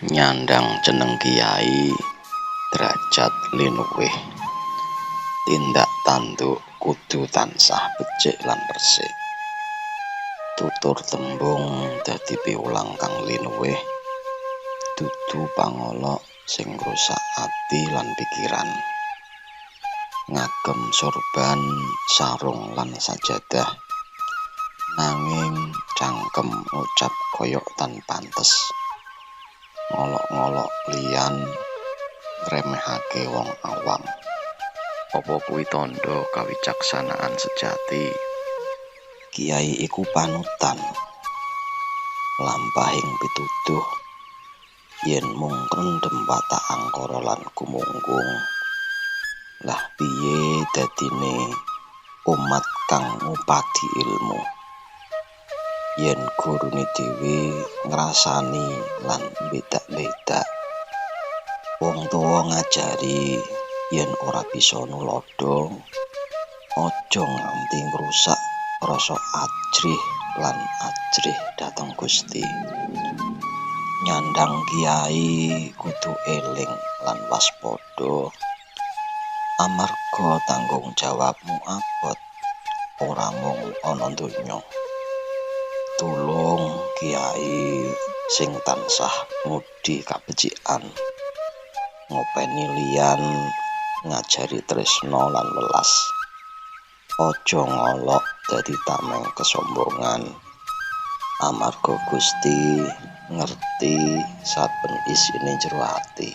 Nyandang jeneng kiai derajat linuwih, tindak tanduk kudu tansah becik lan resik. Tutur tembung dadi piwulang kang linuwih, dudu pangolok sing ngrusak ati lan pikiran. Ngagem sorban, sarung lan sajadah, nanging cangkem ngucap koyok tan pantes. Ngolok-ngolok liyan, ngremehake wong awam. Apa kuwi tandha kawicaksanan sejati? Kiai iku panutan, lampahing pituduh yen mung ngrendhem watak angkara lan gumunggung. Lah piye dadine umat kang ngupadi ilmu yen gurune dhewe ngrasani lan mbedak-mbedak? Wong tuwa ngajari yen ora bisa nuladha, aja nganti ngrusak rasa ajrih lan ajrih dhateng Gusti. Nyandang kiai kudu eling lan waspada, amarga tanggung jawabmu abot, ora mung ana donya. Tulung kiai sing tansah ngudi kabecikan, ngopeni liyan, ngajari tresna lan welas. Aja ngolok dadi tameng kesombongan, amarga Gusti ngerti saben isine jero ati.